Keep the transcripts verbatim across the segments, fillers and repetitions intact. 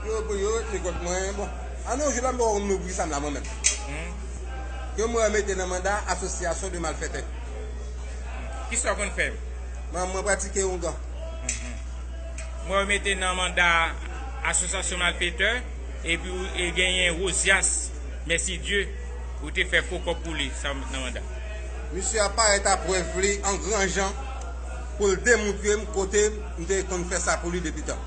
Yo, pou yo, li kont mwen, bon. An nou jou la, m pa konn pou ki sa m la, mwen menm. Hmm. Ke mwen mete nan manda asosyasyon de malfètè. Ki sa w konn fè? Mwen, mwen pratike oungan. Mhm. Mwen mete nan manda asosyasyon malfètè, epi ou e genyen Wozyas, mèsi Dye, ou te fè fo kòb pou li, sa w met nan manda. Misye ap parèt a prèv li an gran jan pou l demontre m kote m te konn fè sa pou li depi tan.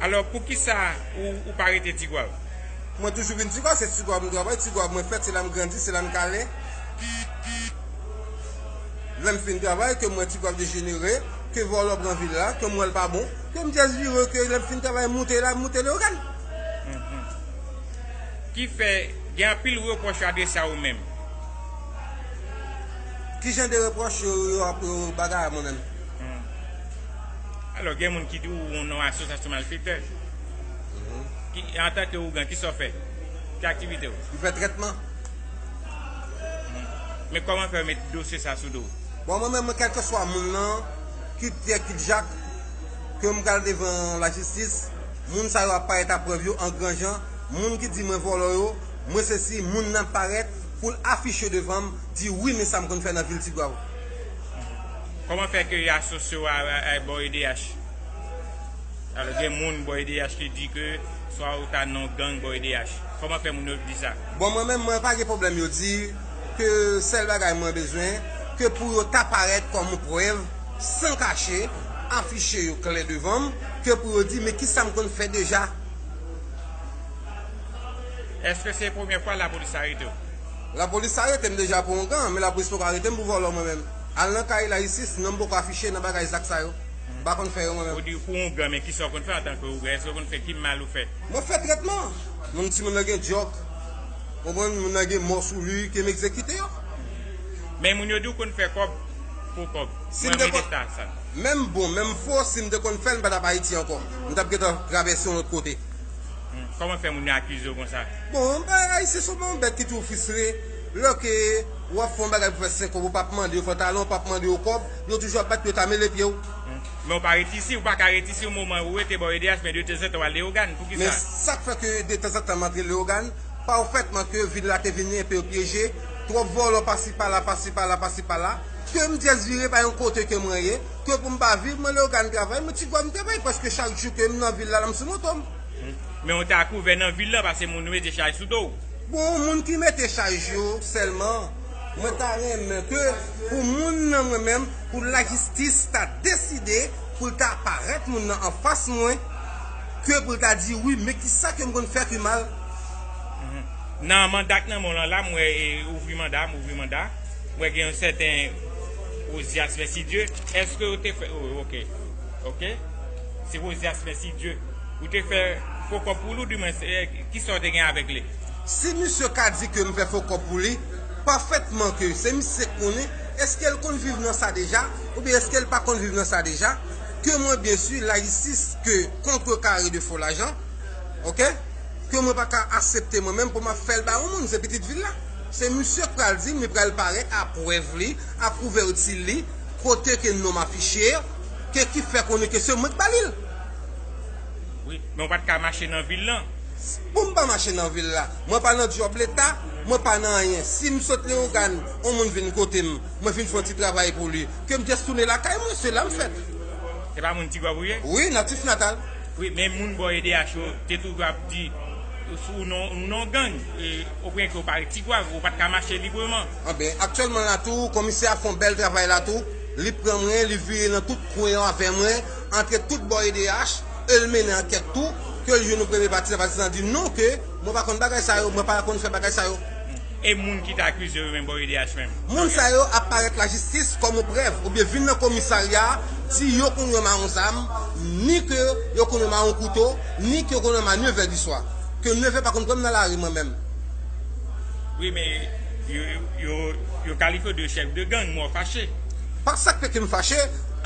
Alò, poukisa ou, ou pa rete Tigwav? Mwen toujou vin Tigwav, se Tigwav m travay, Tigwav mwen fèt, se la m grandi, se la m kale. Lè m fin travay, ke m wè Tigwav dejenere, ke vòlò pran vil la, ke m wè l pa bon, ke m jis vire, ke lè m fin travay, m moute la, m moute Leyogàn. Mhm. Ki fè gen anpil repwòch yo adrese a ou menm? Ki jan de repwòch yo, yo ap, yo bagay a mwen menm? Hmm. Alò, gen moun ki di ou nan asosyasyon malfektè. Mhm. Ki, antanke ougan, ki sa w fè? Ki aktivite w? M fè trètman. Hmm. Men kòman fè yo met dosye sa sou do w? Bon, mwen menm, mwen, kèlkeswa moun nan, kit Pyè, kit Jak, ke m pral devan lajistis, moun sa yo ap parèt a prèv yo an gran jan. Moun ki di mwen vòlò yo, mwen sesi, moun nan parèt pou l afiche devan m, di wi, men sa m konn fè nan vil Tigwav. Kòman fè ke y asosye w a, a, a bò E D H? Alò, gen moun bò E D H ki di ke swa ou ta nan gang bò E D H. Kòman fè moun yo di sa? Bon, mwen menm, mwen pa gen pwoblèm yo di ke sèl bagay mwen bezwen, ke pou yo ta parèt kòm yon prèv, san kache, afiche yo klè devan m, ke pou yo di, men ki sa m konn fè deja? Èske se premye fwa lapolis arete w? Lapolis arete m deja pou yon gang, men lapolis poko arete m pou vòlò mwen menm. Al nan kay la isit, non m poko afiche nan bagay zak sa yo. M pa konn fè yo mwen menm. Ou di pou yon gang, men kisa w konn fè antanke yon gang? Èske w konn fè ki mal ou fè? Mwen fè trètman. Moun timoun nan gen djòk. Konprann, moun nan gen mò sou li, ke m egzekite yo. Men moun yo di w konn fè kòb pou kòb. Si m te konn, menm bon, menm fo, si m te konn fè l, m pa t ap Ayiti ankò. M t ap gentan travèse yon lòt kote. Hmm. Kòman fè moun yo akize w konsa? Bon, m pa Ayisyen, se yon bèt ki toujou fristre. Lè ke w ap fè yon bagay pou fè senk kòb, ou p ap mande yo fè talon, ou p ap mande yo kòb, yo toujou ap bat pou yo ta mele pye w. Hmm. Men w pa ret isi, ou pa ka ret isi yon moman, ou rete bò E D H, men detanzantan w al Leyogàn. Poukisa? Men sa k fè ke detanzantan m antre Leyogàn, pafètman ke vil la te vin enpe pyeje, twòp vòlò pasi pala, pasi pala, pasi pala, ke m jis vire bay yon kote ke mwen ye, ke pou m pa viv, mwen Leyogàn travay, mwen Tigwav m travay, paske chak jou ke m nan vil la, la m sou moto m. Hmm. Men w ta kouvè nan vil la, paske moun yo mete chay sou do w. Bon, moun ki mete chay yo sèlman, mwen ta renmen ke pou moun nan mwen menm, pou lajistis ta deside pou l ta parèt moun nan anfas mwen, ke pou l ta di wi, men kisa ke m konn fè ki mal. Mhm. Nan manda k nan men w lan la, m wè, e, ouvri manda, m ouvri manda. M wè gen yon sèten Ozyas Mèsidye. Èske w te fè, oh, ok. Ok. Se Ozyas Mèsidye. Ou te fè fo kòb pou li, ou di mwen, se, kisa w te gen avèk li? Si misye ka di ke m fè fo kòb pou li, pafètman ke se misye k konnen, èske l konn viv nan sa deja, oubyen èske l pa konn viv nan sa deja, ke mwen, byen si, lajistis ke kontrekare de fo lajan, ok? Ke mwen pa ka aksepte mwen menm pou m ap fè l ba yon moun, se pitit vil la. Se misye k pral di m, li pral parèt a prèv li, a kouvèti li, kote ke non m afiche, ke ki fè konnen ke se mwen k ba li l. Wi, men w pa t ka mache nan vil lan. Pou m pa mache nan vil la, mwen pa nan djòb leta, mwen pa nan anyen. Si m sot Leyogàn, yon moun vin kote m, mwen vin fè yon ti travay pou li, ke m jis tounen lakay mwen, se la m fèt. Se pa moun Tigwav ou ye? Wi, natif natal. Wi, men moun bò E D H yo te toujou ap di ou non, ou non gang, e, ou pran ke ou pa ret Tigwav, ou pa t ka mache libreman. Anben, aktyèlman la tou, komisè a fè yon bèl travay la tou, li pran mwen, li vire nan tout kwen yo avè mwen, antre tout bò E D H, e l mennen ankèt tou, ke l jwenn yon premye patizan, patizan di non, ke mwen pa konn bagay sa yo, mwen pa konn fè bagay sa yo. E moun ki t akize yo menm bò E D H menm? Moun sa yo ap parèt lajistis kòm yon prèv, oubyen vin nan komisarya, di yo konn wè m a yon zam, ni ke yo konn wè m a yon kouto, ni ke yo konn wè m a nèf è di swa. Ke nèf è pa konn pran m nan lari mwen menm. Wi, men yo, yo, yo, yo kalifye w de chèf de gang, mò fache. Pa sa k fè ke m fache,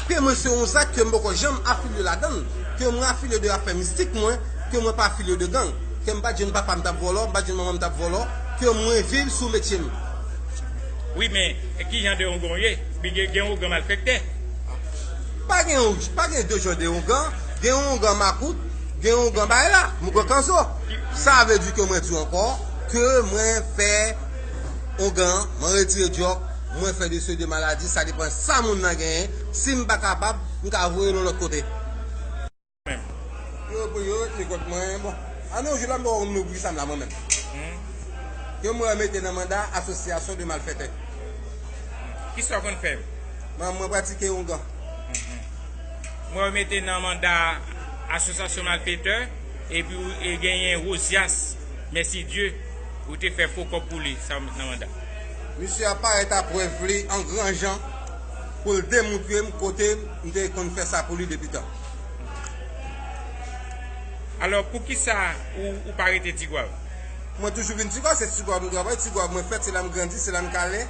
ke mwen se yon zak ke m poko janm afilye ladan l, ke mwen afilye de afè mistik mwen, ke mwen pa afilye de gang, ke m pa t jwenn papa m t ap vòlò, m pa t jwenn manman m t ap vòlò, ke mwen viv sou metye m. Wi, men ki jan de oungan w ye? Gen, gen oungan malfektè. Pa gen, pa gen de jan de oungan, Gen yon ougan makout, gen yon ougan bay la, m ougan kanzo. Sa vle di ke mwen di ankò ke mwen fè ougan, mwen retire djòk, mwen fè de se de maladi, sa depann sa moun nan genyen. Si m pa kapab, m ka voye l yon lòt kote. Yo, pou yo, li kont mwen, bon. An yon jou la, m pa konn ouvri sa m la, mwen menm. Ke mwen mete nan manda asosyasyon de malfètè. Kisa w konn fè? Mwen, mwen pratike ougan. Mwen mete nan manda asosyasyon malfètè, epi w e genyen Rozias, mèsi Dye, ou te fè fo kòb pou li, sa w met nan manda. Misye ap parèt a prèv li an gran jan pou l demontre m kote m te konn fè sa pou li depi tan. Alò, poukisa ou, ou pa rete Tigwav? Mwen toujou vin Tigwav, se Tigwav m travay, Tigwav mwen fèt, se la m grandi, se la m kale.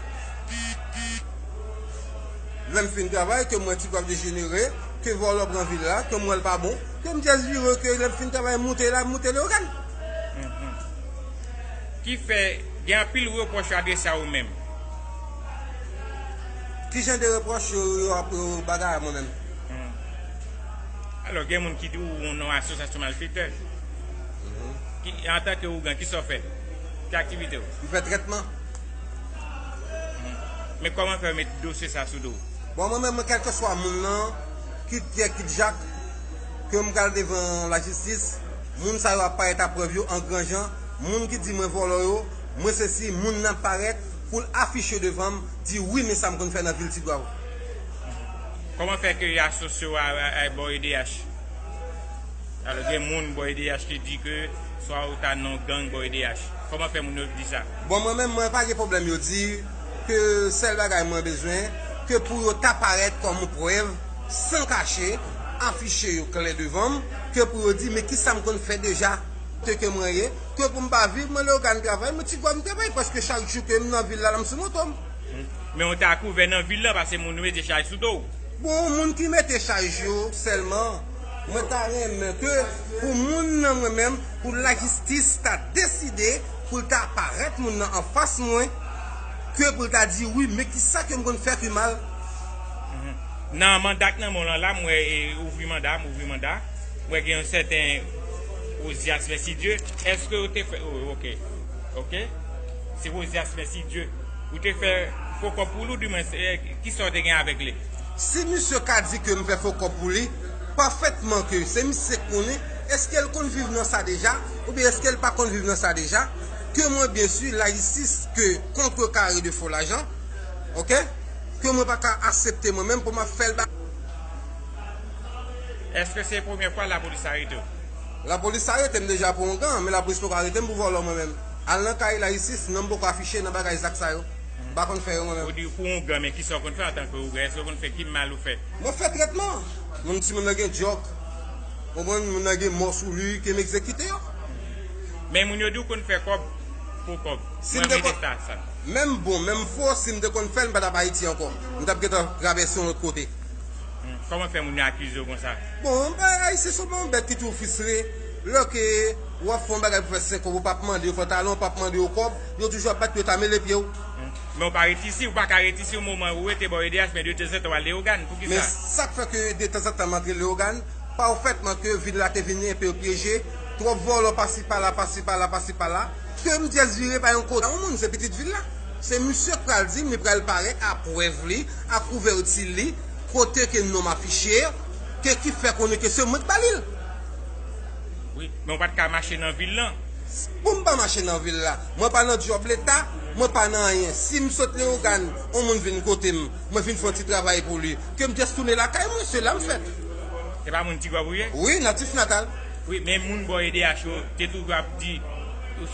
Lè m fin travay, ke m wè Tigwav dejenere, ke vòlò pran vil la, ke m wè l pa bon, ke m just vire, ke lè m fin travay, m moute la, m moute Leyogàn. Ki fè gen anpil repwòch yo adrese a ou menm. Ki jan de repwòch yo, yo ap, yo bagay a mwen menm? Alò, gen moun ki di ou yon non asosyasyon malfetè. Ki, antanke ougan, kisa w fè? Ki aktivite w? M fè trètman. Men kòman fè yo met dosye sa sou do w? Bon, mwen menm, kèlkeswa moun nan, kit Pyè, kit Jak, ke m pral devan lajistis, moun sa yo ap parèt a prèv yo an gran jan. Moun ki di mwen vòlò yo, mwen sesi, moun nan parèt pou l afiche devan m, di wi, men sa m konn fè nan vil Tigwav. Kòman fè ke y asosye w a, a, a bò E D H? Alò, gen moun bò E D H ki di ke swa ou ta nan gang bò E D H. Kòman fè moun yo di sa? Bon, mwen menm, mwen pa gen pwoblèm yo di ke sèl bagay mwen bezwen, ke pou yo ta parèt kòm yon prèv, san kache, afiche yo klè devan m, ke pou yo di, men kisa m konn fè deja, kote ke mwen ye, ke pou m pa viv, mwen Leyogàn travay, mwen Tigwav m travay, paske chak jou ke m nan vil la, la m sou moto m. Men w ta kouvè nan vil la, paske moun yo mete chaj sou do w. Bon, moun ki mete chaj yo sèlman, mwen ta renmen ke pou moun nan mwen menm, pou lajistis ta deside pou l ta parèt moun nan anfas mwen, ke pou l ta di wi, men kisa ke m konn fè ki mal. Nan manda k nan men w lan la, m wè, e, ouvri manda, m ouvri manda. M wè gen yon sèten Ozias Mèsidye. Èske w te fè, oh, ok. Ok. Se Ozias Mèsidye. Ou te fè fo kòb pou li, oudimwen, se, kisa w te gen avèk li? Si misye ka di ke m fè fo kòb pou li, pafètman ke se misye k konnen, èske l konn viv nan sa deja, oubyen èske l pa konn viv nan sa deja, ke mwen, byen si, lajistis ke kontrekare de fo lajan, ok, ke mwen pa ka aksepte mwen menm pou m ap fè l ba. Èske se premye fwa lapolis arete w? Lapolis arete m deja pou ougan, men lapolis poko arete m pou vòlò mwen menm. Al nan kay lajistis, non m poko afiche nan bagay zak sa yo. M pa konn fè yo mwen menm. Ou di pou ougan, men kisa w konn fè antanke ougan? Èske w konn fè ki mal ou fè? Mwen fè trètman. Moun, timoun nan gen djòk. Konprann, moun nan gen mò sou li, ke m egzekite yo. Men moun yo di w konn fè kòb pou kòb. Si m te konn, menm bon, menm fo, si m te konn fè l, m pa t ap Ayiti ankò. M t ap gentan travèse yon lòt kote. Hmm. Kòman fè moun yo akize w konsa? Bon, bay, Ayisyen se yon bèt ki toujou fristre. Lè ke w ap fè yon bagay pou fè senk kòb, ou p ap mande yo pantalon, ou p ap mande yo kòb, yo toujou ap bat pou yo ta mele pye w. Hmm. Men w pa ret isi, ou pa ka ret isi yon moman, ou rete bò E D H, men detanzantan w al Leyogàn. Poukisa? Men sa k fè ke detanzantan m antre Leyogàn, pafètman ke vil la te vin enpe pyeje, twòp vòlò pasi pala, pasi pala, pasi pala, ke m just vire pa yon kote. Yon moun, se pitit vil la. Se misye k pral di m, li pral parèt a prèv li, a kouvèti li, kote ke non m afiche, ke ki fè konnen ke se mwen k ba li l. Wi, men w pa t ka mache nan vil lan. Pou m pa mache nan vil la, mwen pa nan djòb leta, mwen pa nan anyen. Si m sot Leyogàn, yon moun vin kote m, mwen vin fè yon ti travay pou li, ke m just tounen lakay mwen, se la m fèt. Se pa moun Tigwav ou ye? Wi, natif natal. Wi, men moun bò E D H yo te toujou ap di,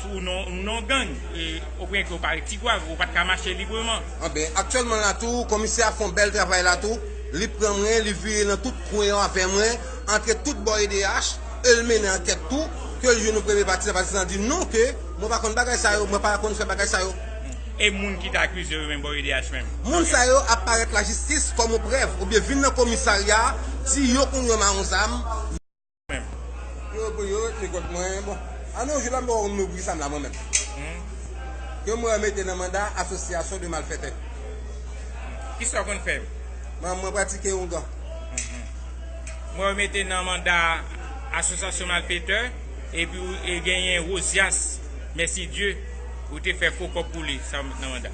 ou non, ou non gang, e, oubyen ke ou pa Tigwav, ou pa t ka mache libreman. Anben, aktyèlman la tou, komisè a fè yon bèl travay la tou. Li pran mwen, li vire nan tout kwen yo avè mwen, antre tout bò E D H, e l mennen ankèt tou, ke l jwenn yon premye patizan, patizan di non, ke mwen pa konn bagay sa yo, mwen pa konn fè bagay sa yo. E moun ki t akize yo menm bò E D H menm? Moun sa yo ap parèt lajistis kòm yon prèv, oubyen vin nan komisarya, di yo konn yo mawon zam. Menm. Yo, pou yo, li kont mwen, bon. An yon jou la, m pa konn ouvri sa m la, mwen menm. Hmm. Ke mwen mete nan manda asosyasyon de malfètè. Kisa w konn fè? Mwen, mwen pratike ougan. Mhm. Mwen remete nan manda asosyasyon malfetè, epi ou e genyen Rozias Mèsidye, ou te fè fo kòb pou li sa nan manda.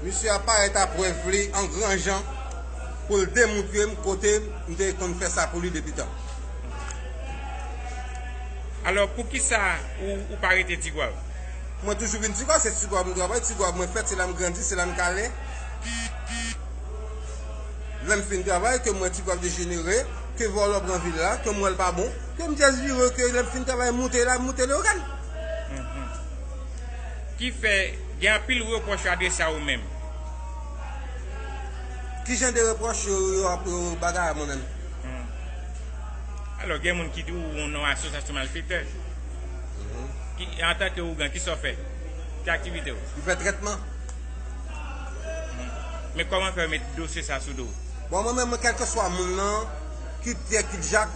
Misye ap parèt a prèv li an gran jan pou l demontre m kote m te konn fè sa pou li depi tan. Alò, poukisa ou, ou pa rete Tigwav? Mwen toujou vin Tigwav, se Tigwav m travay, Tigwav mwen fèt, se la m grandi, se la m kale. Lè m fin travay, ke m wè Tigwav dejenere, ke vòlò pran vil la, ke m wè l pa bon, ke m just vire, ke lè m fin travay, m moute la, m moute Leyogàn. Ki fè gen anpil repwòch yo adrese a ou menm. Ki jan de repwòch yo, yo ap, yo bagay a mwen menm? Alò, gen moun ki di ou nan asosyasyon malfetè. Ki, antanke ougan, kisa w fè? Ki aktivite w? M fè trètman. Men kòman fè yo met dosye sa sou do w? Bon, mwen menm, mwen, kèlkeswa moun nan, kit Pyè, kit Jak,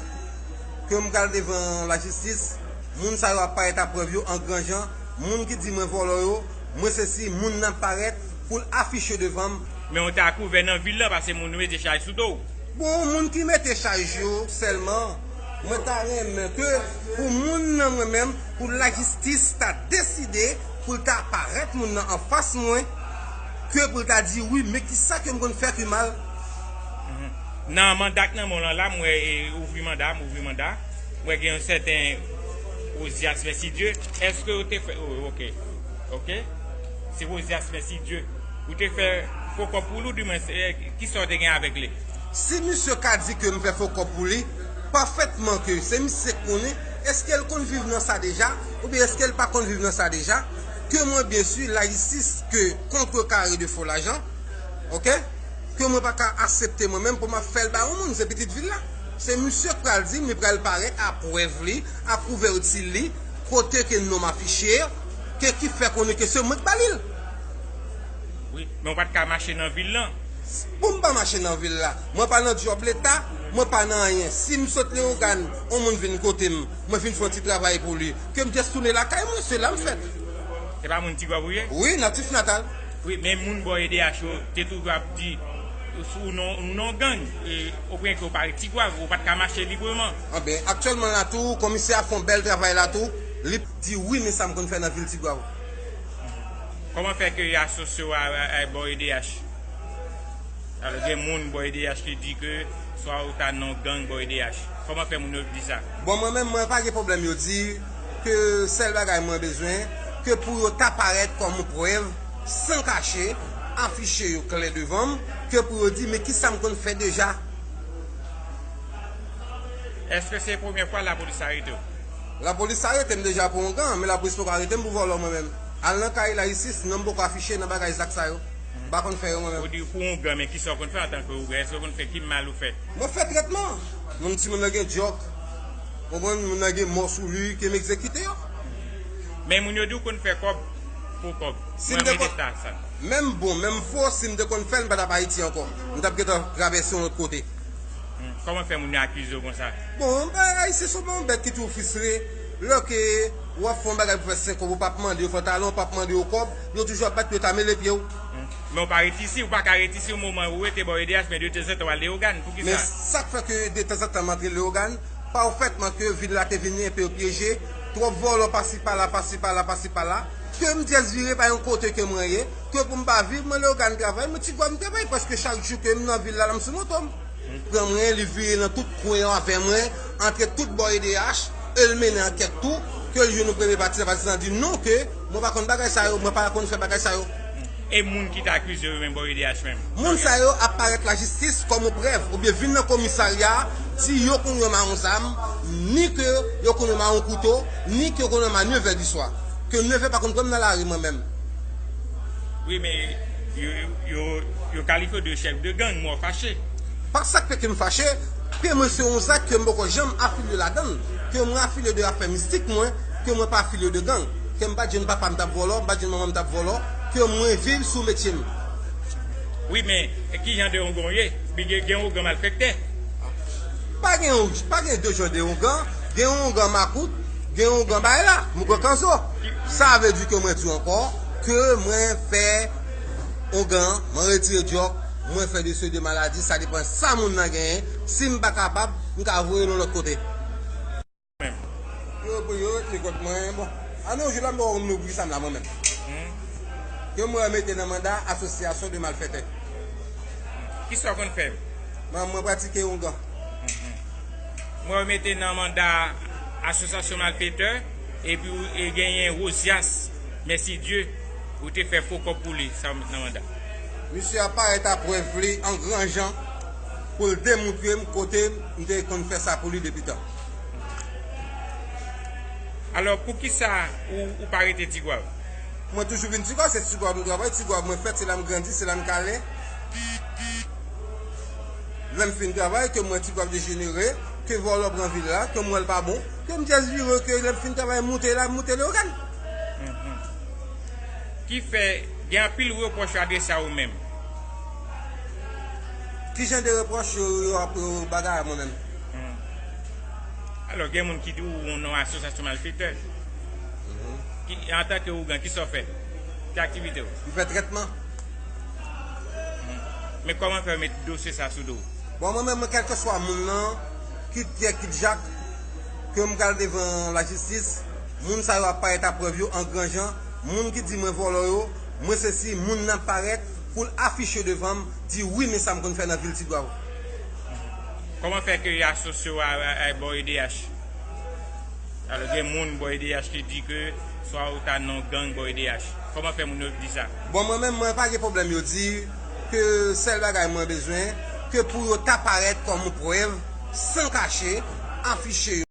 ke m pral devan lajistis, moun sa yo ap parèt a prèv yo an gran jan. Moun ki di mwen vòlò yo, mwen sesi, moun nan parèt pou l afiche devan m. Men w ta kouvè nan vil lan, paske moun yo mete chaj sou do w. Bon, moun ki mete chaj yo sèlman, mwen ta renmen ke pou moun nan mwen menm, pou lajistis ta deside pou l ta parèt moun nan anfas mwen, ke pou l ta di wi, men kisa ke m konn fè ki mal. Nan manda k nan men w lan la, m wè, e, ouvri manda, m ouvri manda. M wè gen yon sèten Ozias Mèsidye. Èske w te fè, oh, ok, ok. Se Ozias Mèsidye. Ou te fè fo kòb pou li, ou di mwen, se, kisa w te gen avèk li? Si misye ka di ke m fè fo kòb pou li, pafètman ke se misye k konnen, èske l konn viv nan sa deja, oubyen èske l pa konn viv nan sa deja, ke mwen, byen si, lajistis ke kontrekare de fo lajan, ok? Ke mwen pa ka aksepte mwen menm pou m ap fè l ba yon moun, se pitit vil la. Se misye k pral di m li pral parèt a prèv li, a kouvèti li, kote ke non m afiche, ke ki fè konnen ke se mwen k ba li l. Wi, men w pa t ka mache nan vil lan. Pou m pa mache nan vil la, mwen pa nan djòb leta, mwen pa nan anyen. Si m sot Leyogàn, yon moun vin kote m, mwen vin fè yon ti travay pou li, ke m just tounen lakay mwen, se la m fèt. Se pa moun Tigwav ou ye? Wi, natif natal. Wi, men moun bò E D H yo te toujou ap di ou non, ou non gang, e, ou pran ke w pa ret Tigwav, ou pa t ka mache libreman. Anben, aktyèlman la tou, komisè a fè yon bèl travay la tou, li di wi, men sa m konn fè nan vil Tigwav. Kòman fè ke y asosye w a, a, a bò E D H? Alò, gen moun bò E D H ki di ke swa ou ta nan gang bò E D H. Kòman fè moun yo di sa? Bon, mwen menm, mwen pa gen pwoblèm yo di ke sèl bagay mwen bezwen, ke pou yo ta parèt kòm yon prèv, san kache, afiche yo klè devan m, ke pou yo di, men kisa m konn fè deja? Èske se premye fwa lapolis arete w? Lapolis arete m deja pou yon gang, men lapolis poko arete m pou vòlò mwen menm. Al nan kay lajistis, non m poko afiche nan bagay zak sa yo. M pa konn fè yo mwen menm. Ou di pou yon gang, men kisa w konn fè antanke ougan? Èske w konn fè ki mal ou fè? Mwen fè trètman. Yon timoun nan gen djòk. Konprann, moun nan gen mò sou li, ke m egzekite yo. Men moun yo di w konn fè kòb pou kòb. Si m te konn, menm bon, menm fo, si m te konn fè l, m pa t ap Ayiti ankò. M t ap gentan travèse yon lòt kote. Hmm. Kòman fè moun yo akize w konsa? Bon, bagay, se sou yon bèt ki toujou fristre. Lè ke w ap fè yon bagay pou fè senk kòb, ou p ap mande yo fè talon, ou p ap mande yo kòb, yo toujou ap bat pou yo ta mele pye w. Hmm. Men w pa ret isi, ou pa ka ret isi yon moman, ou rete bò E D H, men detanzantan w al Leyogàn. Poukisa? Men sa k fè ke detanzantan m antre Leyogàn, pafètman ke vil la te vin enpe pyeje, twòp vòlò pasi pala, pasi pala, pasi pala, ke m just vire pa yon kote ke mwen ye, ke pou m pa viv, mwen Leyogàn travay, mwen Tigwav m travay, paske chak jou ke m nan vil la, la m sou moto m. Pran mwen, li vire nan tout kwen yo avè mwen, antre tout bò E D H, e l mennen ankèt tou, ke l jwenn yon premye patizan, patizan di non, ke mwen pa konn bagay sa yo, mwen pa konn fè bagay sa yo. E moun ki t akize yo menm bò E D H menm? Moun sa yo ap parèt lajistis kòm yon prèv, oubyen vin nan komisarya, di yo konn yon ma yon zam, ni ke yo konn yon ma yon kouto, ni ke yo konn yon ma nèf è di swa. Ke nèf è pa konn pran m nan lari mwen menm. Wi, men yo, yo, yo, yo kalifye w de chèf de gang, mò fache. Pa sa k fè ke m fache, ke mwen se yon zak ke m poko janm afilye ladan l, ke mwen afilye de afè mistik mwen, ke mwen pa afilye de gang, ke m pa t jwenn papa m t ap vòlò, m pa t jwenn manman m t ap vòlò, ke mwen viv sou metye m. Wi, men ki jan de ougan w ye? Gen, gen ougan malfektè. Pa gen, pa gen de jan de ougan, gen ougan makout, gen ougan bay la, mougon kanzo. Sa vle di ke mwen di w ankò, ke mwen fè ougan, mwen retire djòk, mwen fè de seri de maladi, sa depann sa moun nan genyen. Si m pa kapab, M ka voye nou lòt kote. Yo, yo retni kont mwen, bon. An yon jou la, m pa konn pou kisa m la, mwen menm. Hmm. Ke mwen mete nan manda asosyasyon de malfètè. Kisa w konn fè? Mwen, mwen pratike oungan. Mwen mete nan manda asosyasyon malfètè, epi ou e genyen Rozias, mèsi Dye, ou te fè fo kòb pou li, sa w met nan manda. Misye ap parèt a prèv li an gran jan pou l demontre m kote m te konn fè sa pou li depi tan. Alò, poukisa ou, ou pa rete Tigwav? Mwen toujou vin Tigwav, se Tigwav m travay, Tigwav mwen fèt, se la m grandi, se la m kale. Lè m fin travay, ke m wè Tigwav dejenere, ke vòlò pran vil la, ke m wè l pa bon, ke m just vire, ke lè m fin travay, m moute la, m moute Leyogàn. Mhm. Ki fè gen anpil repwòch yo adrese a ou menm. Ki jan de repwòch yo, yo ap, yo bagay a mwen menm? Hmm. Alò, gen moun ki di w ou nan asosyasyon malfetè. Mhm. Ki, antanke oungan, kisa w fè? Ki aktivite w? M fè trètman. Hmm. Men kòman fè yo met dosye sa sou do w? Bon, mwen menm, mwen, kèlkeswa moun nan, kit Pyè, kit Jak, ke m pral devan lajistis, moun sa yo ap parèt a prèv yo an gran jan, moun ki di mwen vòlò yo, mwen sesi, moun nan parèt pou l afiche devan m, di wi, men sa m konn fè nan vil Tigwav. Kòman fè ke y asosye w a, a, a bò E D H? Alò, gen moun bò E D H ki di ke swa ou ta nan gang bò E D H. Kòman fè moun yo di sa? Bon, mwen menm, mwen pa gen pwoblèm yo di ke sèl bagay mwen bezwen, ke pou yo ta parèt kòm yon prèv, san kache, afiche yo.